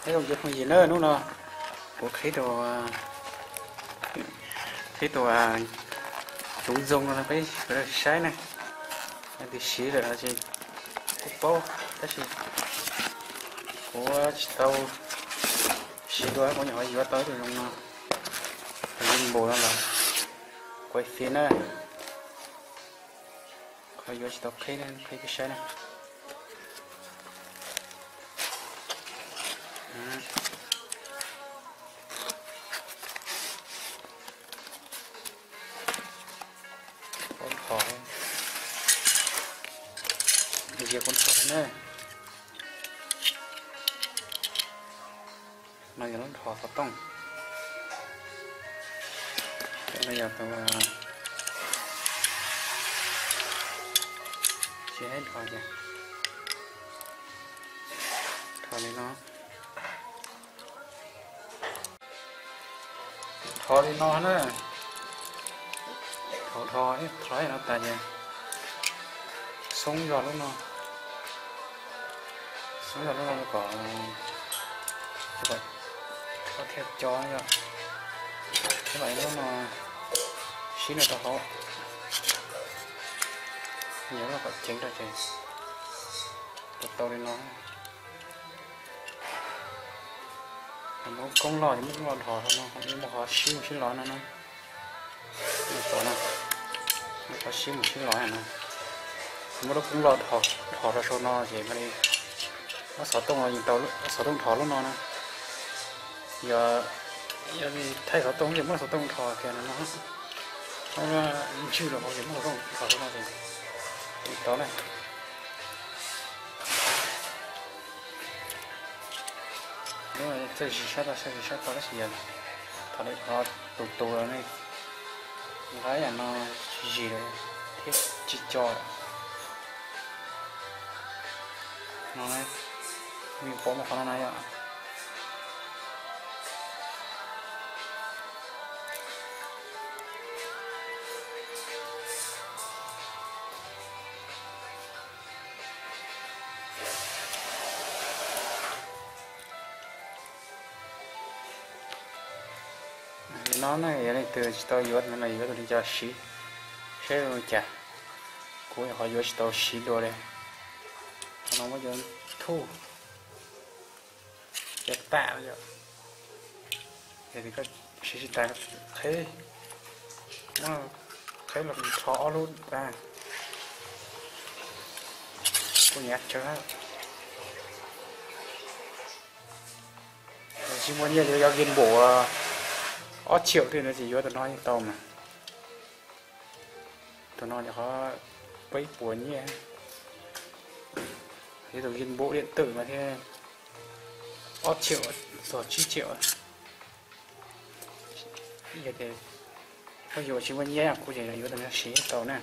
Ib tsoom phooj ywg na, hnub no kuv qhib tus, qhib tus, tus zoo no peb saib na. Twb siv lawm no ces kuv paub, tab sis kuv tsis tau siv dua, kuv nyuam qhuav yuav tau ib tug zoo no, tus zoo npaum no los kuv fiv na. Qhov yuav tsis tau qhib, qhib peb saib na. Ntho, ntsia kuv ntho na. No yog lub ntho xov tooj. No yog tus, tsis, ntho ces, ntho li no, ntho li no na. Thaum ntho, ntho no tas ces xub zog lub no, xub zog lub no kom, kom thiaj co yom. Thiab mam lub no sib no rau hauv, yog lub no kom ceev rau ces tau li no. Muab koob loj ces muab koob loj dhos rau no, muab qhov sib mus sib los no na. Qhov sib mus sib los no, muab lub koob loj dhos rau saum no ces mam li muab xov tooj, xov tooj dhos lub no na. Yog, yog thaij xov tooj ces muab xov tooj dhos kiag no, muab ntswj los ces muab xov tooj dhos rau no ces tau na. Txawj zis sab tau, txawj zis sab tau tab sis yog thaum lawv qhov tus tus ne, nqa yam no tsis zis lawm thiab tsis co lawm. No, me pom muaj qhov no na yom. Li no ne, yog leej twg tsis tau yuav no los yuav tus li cas siv, saib zoo li cas. Kuv ho yuav tsis tau siv dua li. Qhov no muab cov thuj, cov tam, yog tias koj siv tsis tas, qheb, muab qheb los rho ob lub tas, kuj nyav tsawv. Tsis muaj nyiaj ces yuav gimbal ob triệu twg no ces yuav tus no yeej tau mas. Tus no ces qhov peb puas nyiaj, yog tus gimbal điện tử mas thiaj ob triệu txog tsib triệu. Yog tias koj yuav tsis muaj nyiaj kuj ces yuav tus no siv tau na.